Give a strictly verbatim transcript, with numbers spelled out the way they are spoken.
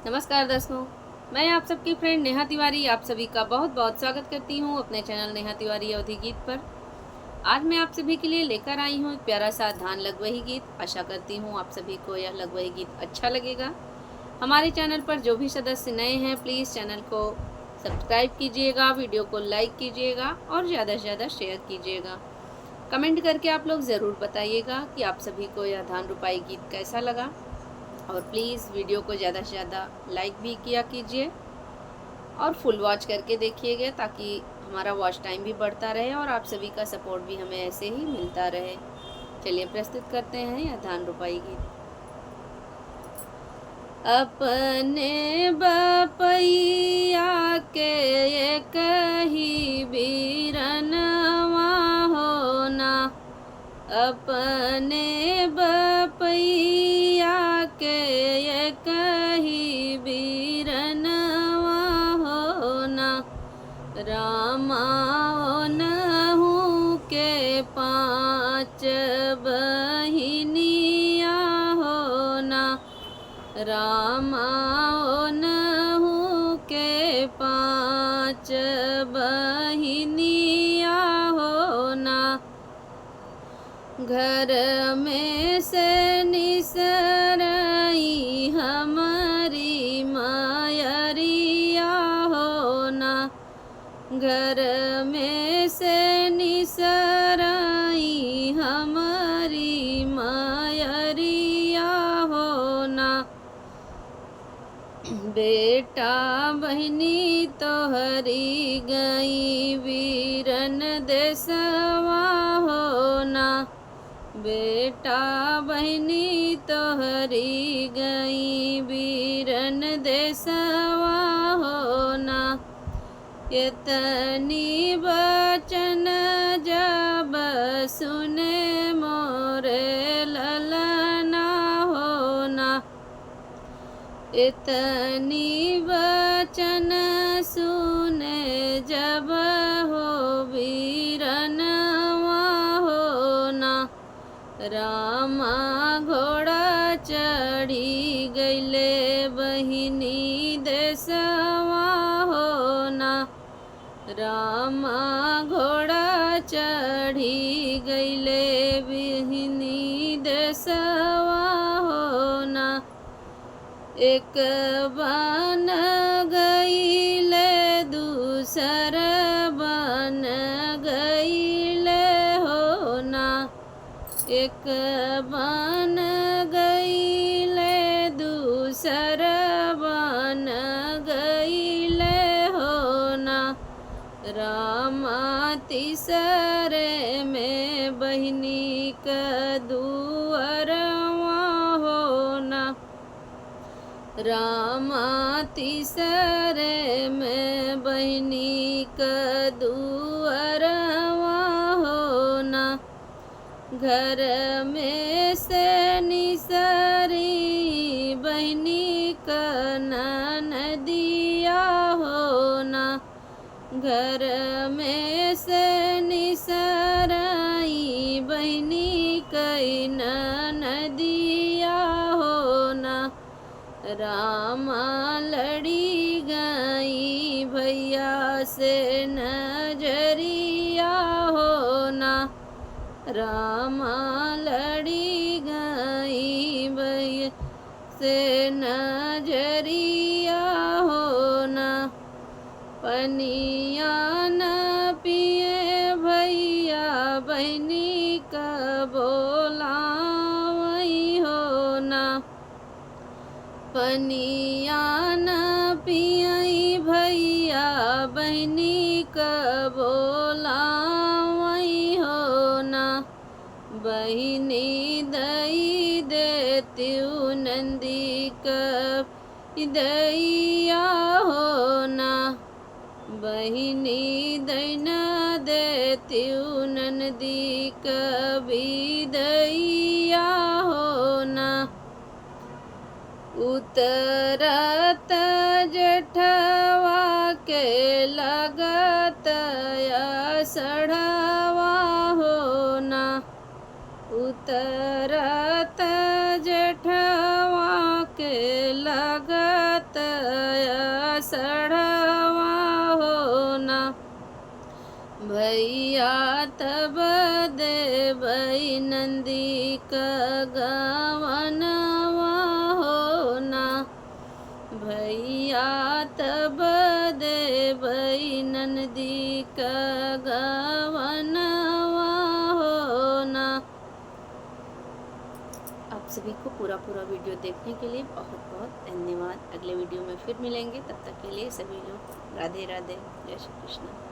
नमस्कार दोस्तों, मैं आप सबकी friend नेहा तिवारी आप सभी का बहुत बहुत स्वागत करती हूँ अपने channel नेहा तिवारी अवधी गीत पर। आज मैं आप सभी के लिए लेकर आई हूँ एक प्यारा सा धान लगवही गीत। आशा करती हूँ आप सभी को यह लगवही गीत अच्छा लगेगा। हमारे channel पर जो भी सदस्य नए हैं, please channel को subscribe कीजिएगा, video को like कीजिएगा और ज़्यादा से ज़्यादा share कीजिएगा। Comment करके आप लोग ज़रूर बताइएगा कि आप सभी को यह धान रुपाई गीत कैसा लगा। और please video को ज़्यादा से ज़्यादा like भी किया कीजिए और full watch करके देखिएगा, ताकि हमारा watch time भी बढ़ता रहे और आप सभी का support भी हमें ऐसे ही मिलता रहे। चलिए प्रस्तुत करते हैं यह धान रुपाई गीत। अपने बपैया के एक ही बीरनवा होना, अपने बपैया के एक ही बीरनवा होना, रामा ओनहु के पाँच बहिनिया होना, रामा ओनहु के पाँच बहिनिया होना। घर में से निसरई हमरी मयरिया होना, घर में से निसरई हमरी मयरिया होना। बेटा बहिनी तोहरी गई बीरन देसवा होना, बेटा बहिनी तोहरी गई बीरन देसवा होना। एतनी बचन जब सुने मोरे ललना होना, एतनी बचन सुने जब हो बीरनवा होना, रामा घोड़ा चढ़ी गइले बहिनी देसवा होना, रामा घोड़ा चढ़ी गइले बहिनी देसवा होना। एक बन गइले दूसर बन गइले होना, एक बन गइले दूसर बन गइले होना। रामा तीसरे में बहिनी क दुअरवा होना, रामा तीसरे में बहिनी क दुअरवा होना। घर में से निसरी बहिनी क ननदिया होना, घर में से निसरई बहिनी कई ननदिया होना। रामा लड़ी गई भैया से नजरिया होना, रामा लड़ी गई भैया से नजरिया होना। पनिया न पिए भैया बहिनी क बोलावई होना, पनिया न पियई भैया बहिनी क बोलावई होना। बहिनी दई देतिउ नंदी क बिदइया होना, बहिनी दई न देतिउ नंदी क बिदइया होना। उतरत जेठवा के लगत असढ़वा होना, उतरत जेठवा के लगत सड़वा हो ना। भैया तब देबै नंदी क गवनवा हो ना। भैया तब देबै नंदी क गवनवा हो ना। आप सभी को पूरा पूरा वीडियो देखने के लिए बहुत बहुत धन्यवाद। अगले वीडियो में फिर मिलेंगे, तब तक के लिए सभी लोग राधे राधे, जय श्री कृष्ण।